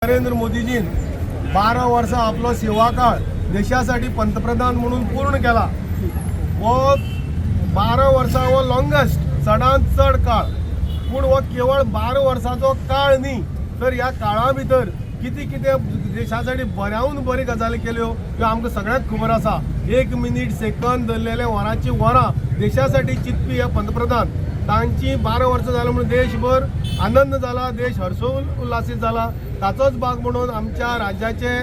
नरेंद्र मोदीजीन 12 वर्सां आपलो सेवा काळ देशासाठी पंतप्रधान म्हणून पूर्ण केला. हो 12 वर्सां हो लॉंगेस्ट, चडांत चड काळ. पूण हो केवळ 12 वर्सांचो काळ न्ही, तर ह्या काळा भितर कितें कितें देशासाठी बऱ्याहून बरी गजाली केल्यो त्यो आमकां सगळ्यांक खबर आसा. एक मिनीट सेकंद धरलेले वरांची वरां देशासाठी चिंतपी हे पंतप्रधान, तांची 12 वर्सां जाली म्हणून देशभर आनंद जाला, देश हर्षोल्लासीत जाला. ताचोच भाग म्हणून आमच्या राज्याचे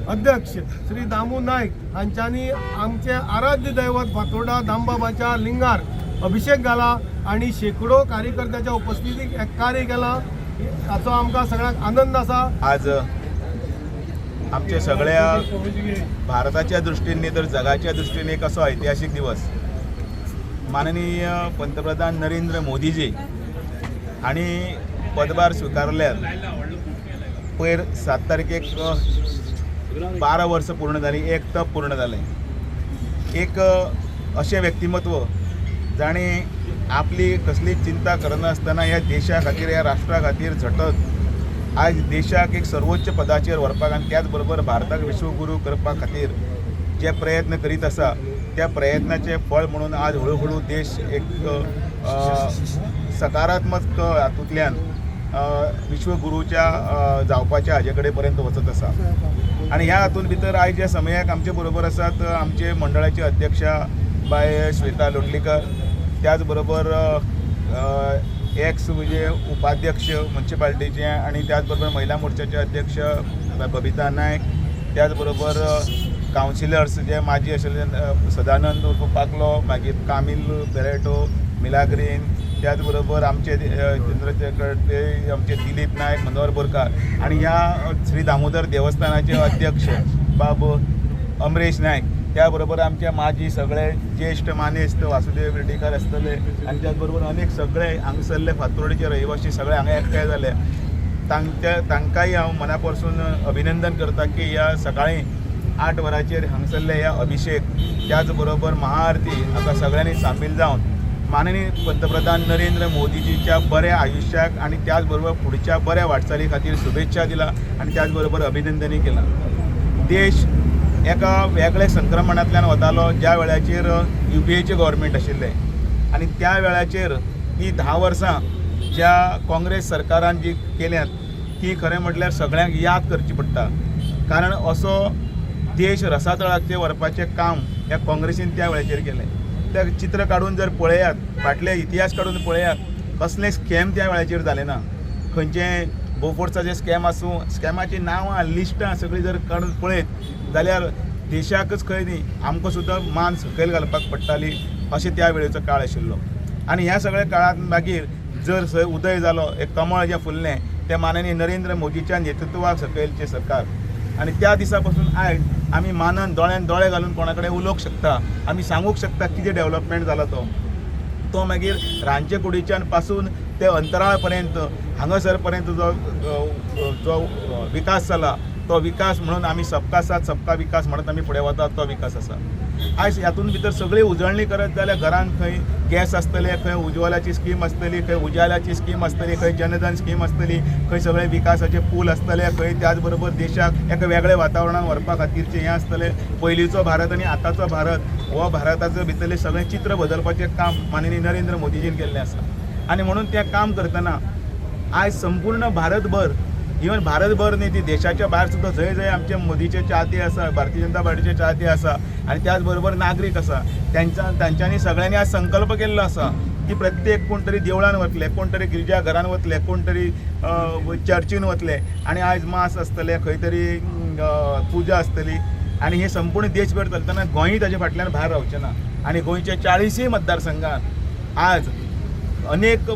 अध्यक्ष श्री दामू नायक हांच्यांनी आमचे आराध्य दैवत फातोर्डा दामबाबाच्या लिंगार अभिषेक घाला आणि शेकडो कार्यकर्त्याच्या उपस्थितीत एक कार्य केलां. हाचो आमकां सगळ्यांक आनंद आसा. आज आमच्या सगळ्या भारताच्या दृष्टीने तर जगाच्या दृष्टीने एक असो ऐतिहासिक दिवस. माननीय पंतप्रधान नरेंद्र मोदीजी हांणी पदभार स्विकारल्यार पयर 7 तारखेक 12 वर्सां पूर्ण जालीं, एक तप पूर्ण जालें. एक अशें व्यक्तिमत्व जाणें आपली कसलीच चिंता करनासतना ह्या देशा खातीर, ह्या राष्ट्रा खातीर झटत आज देशाक एक सर्वोच्च पदाचेर व्हरपाक आनी त्याच बरोबर भारताक विश्वगुरू करपा खातीर जे प्रयत्न करीत आसा त्या प्रयत्नाचें फळ म्हणून आज हळू हळू देश एक सकारात्मक हातूंतल्यान विश्वगुरूच्या जावपाच्या हाजे कडेन पर्यंत वचत आसा. आनी ह्या हातूंत भितर आयज ह्या समयाक आमचे बरोबर आसात आमचे मंडळाचे अध्यक्षा बाय श्वेता लोटलीकर, त्याच बरोबर एक्स म्हणजे उपाध्यक्ष म्युन्सिपाल्टीचे आनी त्याच बरोबर महिला मोर्चाचे अध्यक्ष बबिता नायक, त्याच बरोबर कावन्सिलर्स जे माजी आशिल्ले सदानंद उर्फ पाकलो, मागीर कामील बेरेटो, मिलाग्रीन, त्याच बरोबर आमचे चंद्रशेखर, आमचे दिलीप नायक, मनोहर बोरकार आनी ह्या श्री दामोदर देवस्थानाचे अध्यक्ष बाब अमरेश नायक, त्या बरोबर आमचे माजी सगळे ज्येश्ठ मानेस्त वासुदेव विर्डीकर आसतले आनी त्याच बरोबर अनेक सगळे हांगसरले फातोर्डेचे रहिवासी सगळे हांगा एकठांय जाले. तांकांय हांव मना पासून अभिनंदन करता की ह्या सकाळीं 8 वरांचेर हांगसरले ह्या अभिषेक त्याच बरोबर महाआरती हाका सगळ्यांनी सामील जावन माननीय पंतप्रधान नरेंद्र मोदीजीच्या बऱ्या आयुश्याक आनी त्याच बरोबर फुडच्या बऱ्या वाटचाली खातीर शुभेच्छा दिला आनी त्याच बरोबर अभिनंदनूय केलां. देश एका वेगळ्या संक्रमणांतल्यान वतालो ज्या वेळाचेर UPAचें गव्हर्मेंट आशिल्लें आनी त्या वेळाचेर ही 10 वर्सां ज्या काँग्रेस सरकारान जी केल्यात ती खरें म्हटल्यार सगळ्यांक याद करची पडटा, कारण असो देश रसातळाचेर व्हरपाचें काम ह्या काँग्रेसीन त्या वेळाचेर केलें. तें चित्र काडून जर पळयात, फाटले इतिहास काडून पळयात, कसलें स्कॅम त्या वेळाचेर जालें ना. खंयचे बोफोर्साचे स्कॅम आसूं, स्कॅमाचीं नांवां लिस्टां सगळीं जर काडून पळयत जाल्यार देशाकच खंय न्ही आमकां सुद्दां मान सकयल घालपाक पडटाली अशें त्या वेळेचो काळ आशिल्लो. आनी ह्या सगळ्या काळांत मागीर जर थंय उदय जालो, एक कमळ जें फुल्लें तें माननीय नरेंद्र मोदीच्या नेतृत्वा सकयलचें सरकार. आनी त्या दिसा पासून आयज आमी मानान दोळ्यान दोळे घालून कोणा कडेन उलोवंक शकता, आमी सांगूंक शकता कितें डेवलपमेंट जाला. तो तो मागीर रांदचे कुडीच्यान पासून ते अंतराळ पर्यंत हांगासर पर्यंत जो जो विकास जाला तो विकास म्हणून आमी सबका साथ सबका विकास म्हणत आमी फुडें वतात तो विकास आसा. आयज हातूंत भितर सगळी उजळणी करत जाल्यार घरान खंय गॅस आसतले, खंय उज्वलाची स्कीम आसतली, खंय उजाल्याची स्कीम आसतली, खंय जनधन स्कीम आसतली, खंय सगळे विकासाचे पूल आसतले, खंय त्याच बरोबर देशाक एका वेगळ्या वातावरणान व्हरपा खातीरचें हें आसतलें. पयलींचो भारत आनी आतांचो भारत हो भारताचो भितरलें सगळें चित्र बदलपाचें काम माननीय नरेंद्र मोदीजीन केल्लें आसा. आनी म्हणून तें काम करतना आयज संपूर्ण भारतभर, इवन भारतभर न्ही ती देशाच्या भायर सुद्दां जंय जंय आमचे मोदीचे चाहते आसा, भारतीय जनता पार्टीचे चाहते आसा आनी त्याच बरोबर नागरीक आसा, तांच्यांनी सगळ्यांनी आज संकल्प केल्लो आसा की प्रत्येक कोण तरी देवळान वतले, कोण तरी गिर्जा घरान वतले, कोण तरी चर्चीन वतले आनी आयज मास आसतलें, खंय तरी पुजा आसतली आनी हे संपूर्ण देशभर चलतना गोंयूय ताजे फाटल्यान भायर रावचें ना. आनी गोंयच्या 40 मतदारसंघात आज अनेक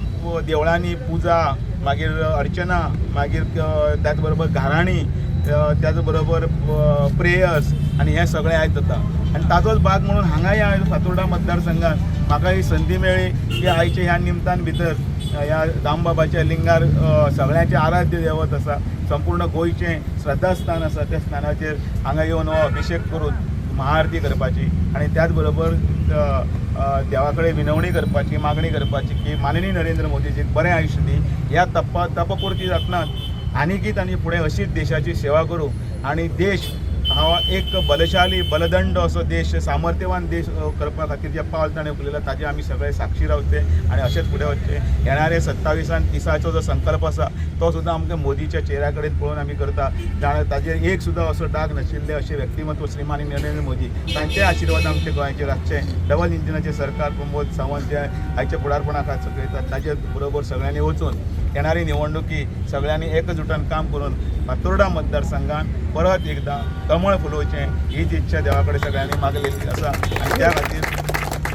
देवळांनी पुजा, मागीर अर्चना, मागीर त्याच बरोबर घाराणी, त्याच बरोबर प्रेयर्स आनी हें सगळें आयज जाता. आनी ताजोच भाग म्हणून हांगाय आयज फातोर्डा मतदारसंघात म्हाका ही संदी मेळ्ळी की आयच्या ह्या निमतान भितर ह्या दामबाबाच्या लिंगार सगळ्यांचें आराध्य दैवत आसा, संपूर्ण गोंयचें श्रद्धास्थान आसा, त्या स्थानाचेर हांगा येवन हो अभिशेक करून महाआरती करपाची आनी त्याच बरोबर देवा कडेन विनवणी करपाची, मागणी करपाची की माननीय नरेंद्र मोदीजीक बरें आयुश्य दी. ह्या तपपूर्ती जातना आनीकय तांणी फुडें अशीच देशाची सेवा करूं आनी देश हा एक बलशाली बलदंड असो देश, सामर्थ्यवान देश करपा खातीर जे पावल ताणें उखलयलां ताजे आमी सगळे साक्षी रावचे आनी अशेंच फुडें वचचें. येणारे 27 30 जो संकल्प आसा तो सुद्दां आमकां मोदीच्या चेहऱ्या कडेन पळोवन आमी करता. ताजेर एक सुद्दां असो डाग नाशिल्लें अशें व्यक्तिमत्व श्रीमान नरेंद्र मोदी, तांचे आशिर्वाद आमच्या गोंयाचेर आसचे. डबल इंजिनाचें सरकार प्रमोद सावंत जे आयच्या फुडारपणा खातीर चलयतात ताजे बरोबर सगळ्यांनी वचून येणारी निवडणुकी सगळ्यांनी एकजुटान काम करून फातोर्डा मतदारसंघान परत एकदां कमळ फुलोवचें हीच इच्छा देवा कडेन सगळ्यांनी मागलेली आसा आनी त्या खातीर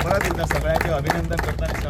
परत एकदां सगळ्यांचें अभिनंदन करता आनी